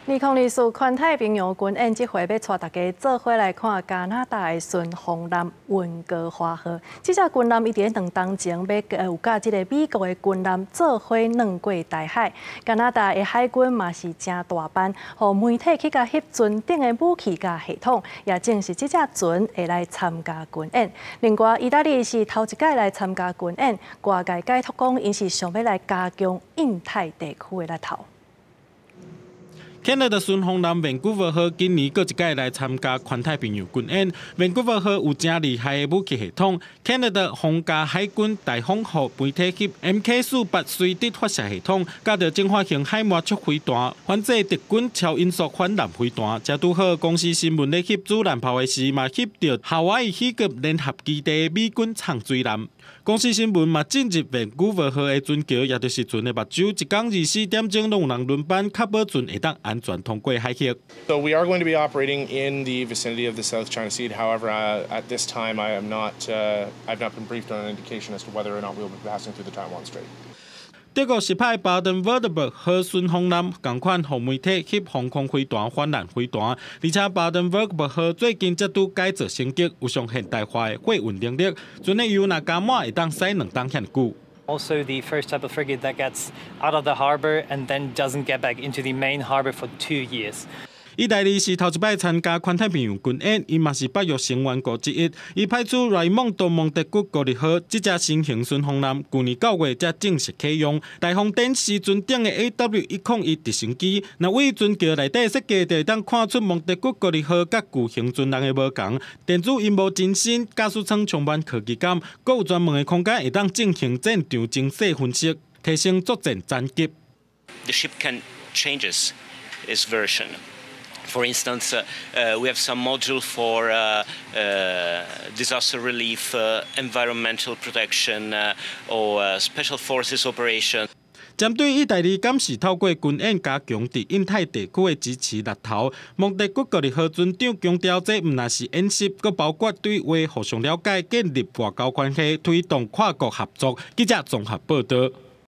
2024環太平洋軍演，這回欲帶大家做伙來看加拿大的巡防艦溫哥華號。這隻軍艦伊佇2冬前欲有佮這个美國的軍艦做伙攆過台海。加拿大的海軍嘛是誠大範，予媒體去共翕船頂的武器佮系統，也證實這隻船會來參加軍演。另外，意大利是頭一擺來參加軍演，外界解讀講，𪜶是想欲來加強印太地區的力頭。加拿大巡防艦溫哥華號今年閣一擺來參加環太平洋軍演。溫哥華號有誠厲害的武器系統。加拿大皇家海軍大風號媒體翕 MK 48垂直發射系統，佮著進化型海馬速飛彈，反制敵軍超音速反艦飛彈。才拄好，公視新聞咧翕主艦炮的時，嘛翕著夏威夷希格聯合基地美軍藏水艦。公視新聞嘛進入溫哥華號的船橋，也就是船的目睭，一工24點鐘攏有人輪班，確保船會當安全通過海域。 So we are going to be operating in the vicinity of the South China Sea. However, at this time, I am not, I've not been briefed on an indication as to whether or not we will be passing through the Taiwan Strait. 德國實派巴登沃德堡號巡防艦仝款予媒體翕防空飛彈、反艦飛彈，而且巴登沃德堡號最近才拄改造升級，有上現代化的貨運能力，船的油若加滿會當駛2冬遐久。 Also, the first type of frigate that gets out of the harbor and then doesn't get back into the main harbor for 2 years. 意大利是頭一擺參加環太平洋軍演，伊嘛是北約成員國之一。伊派出萊蒙多蒙特古高利號這隻新型巡防艦，舊年9月才正式啟用。大風展示船頂的 AW101直升機，若對船橋內底設計，就會當看出蒙特古高利號佮舊型船艦的無仝。電子螢幕真新，駕駛艙充滿科技感，閣有專門的空間會當進行戰場精細分析，提升作戰戰績。 The ship can changes its version. For instance, we have some module for disaster relief, environmental protection, or special forces operation. 針對意大利敢是透過軍演加強佇印太地區的支持力頭，蒙特古高利號船長強調，這毋但是演習，閣包括對話互相了解、建立外交關係、推動跨國合作。記者綜合報導。